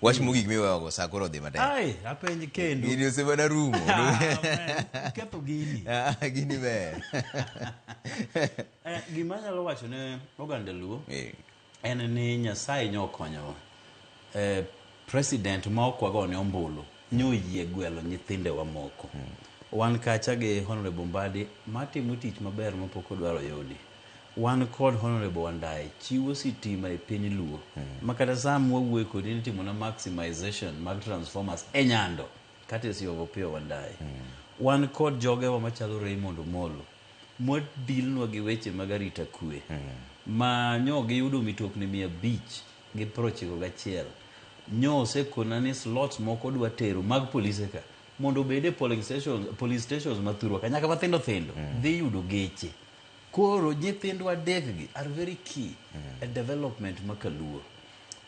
Wach mogik miweyogo sa koro odhi matek. Ai, apenj kendo. Gini osemana rumo. Ah, man, Ketho gini. Ah, Gini ber. Gima anyalo wacho ne oganda Luo en ni Nyasaye nyo okonyowa. President ma ok wagone ombulu nyo oyie gwelo nyithindewa moko. Wan kacha gi Honorable Mbadi matimo tich maber mapok odwaro yudi. Wan kod Honorable Wandayi chiwo sitima e piny Luo ma kata sama wawuoyo kodi ni itimo na maximization mag transformers e Nyando courtesy of Opiyo Wandayi. Wan kod jogewa machalo Raymond Omolo mwadilnwa gi weche mag arita kwe ma nyo giyudo mitokni 591. Nyo osekona ni slots moko dwa tero mag polise ka mondo obed e polling stations, police stations ma thurwa ka nyaka mathindo thindo dhi yudo geche. Koro nyithindwa adek gi are very key e development ma Kaluo.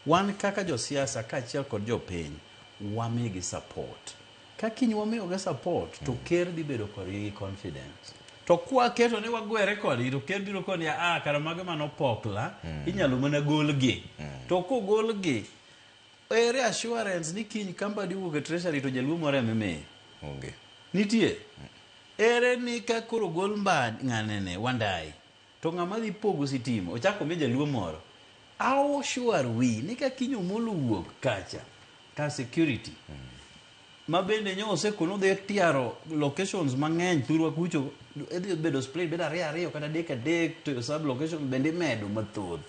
Wan kaka josiasa kaachiel kod jopiny wamigi support. Ka kiny wamiyogi support to ker dhi bedo kodgi gi confidence. To kwaketo ni wagwere kodgi to ker biro koni ah kara mago manopokla inyalo mana golgi. To kogolgi ere assurance ni kiny ka Mbadi owuok e treasury to jaluo moro ema imiyo? Onge. Nitie. Ere ni ka koro ogol Mbadi ng'anene Wandayi to ng'ama dhi pogo sitima ochako omi jaluo moro. How sure are we ni ka kiny Omolo owuok kacha ka security ma bende nyo osekono dhi tiaro locations mang'eny thurwa kucho idhi bedo split bedo ariyo ariyo kata adek adek to sub location bende imedo mathoth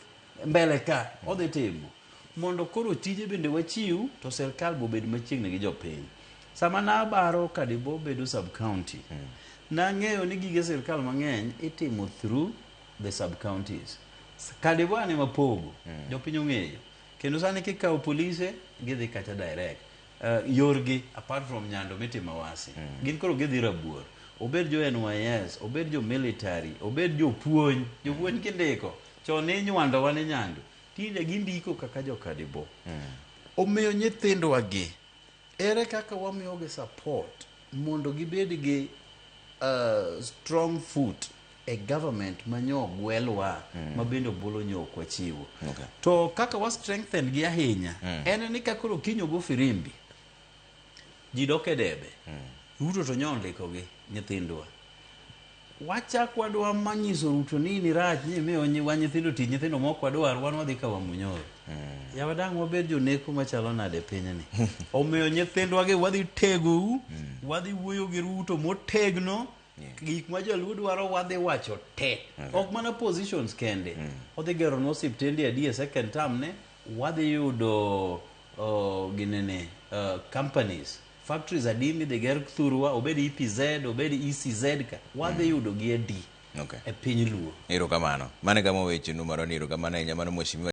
mbele ka odhi timo mondo koro tije bende wachiw to sirkal be obed machiegni gi jopiny. Sama nabaro Kadibo bedo sub county, nang'eyo ni gige sirkal mang'eny itimo through the sub counties. Kadibo an ema pogo, jopiny ong'eyo. Kendo sani kikawo polise gidhi kacha direct. Yorgi apart from Nyando mitimo Awasi, gin koro gidhi Rabuor. Obed jo NYS, obed jo military, obed jopuonj, jopuonj kindiko, chon ne inywandowa ni Nyando, tinde gindiko kaka jo Kadibo. Omiyo nyithindwa gi, ere kaka wamiyogi support mondo gibed gi strong foot e government manyo gwelwa ma bende ombulu nyo ok wachiwo. To kaka wa strengthen gi ahinya en ni ka koro kiny ogo firimbi ji dok e debe Ruto to nyo ondiko gi nyithindwa wachak wadwa manyiso Ruto ni in irach ni imiyo wa nyithindo tich nyithindo mok wadwar wan wadhi ka Wamunyoro yawa dang' wabed joneko machalo nade e pinyni omiyo nyithindwa gi wadhi tegou wadhi wuoyo gi Ruto motegno gik ma jaluo dwaro wadhi wacho te ok mana positions kende odhi geronwa osiptende adi e second term ne wadhi yudo ginene companies factories adi midhi ger thurwa obed EPZ obed ECZ ka wadhi yudo gi adi e piny luo. Erokamano. Mano e kama wechenu marwa ni erokamano ahinya mano mheshimiwa.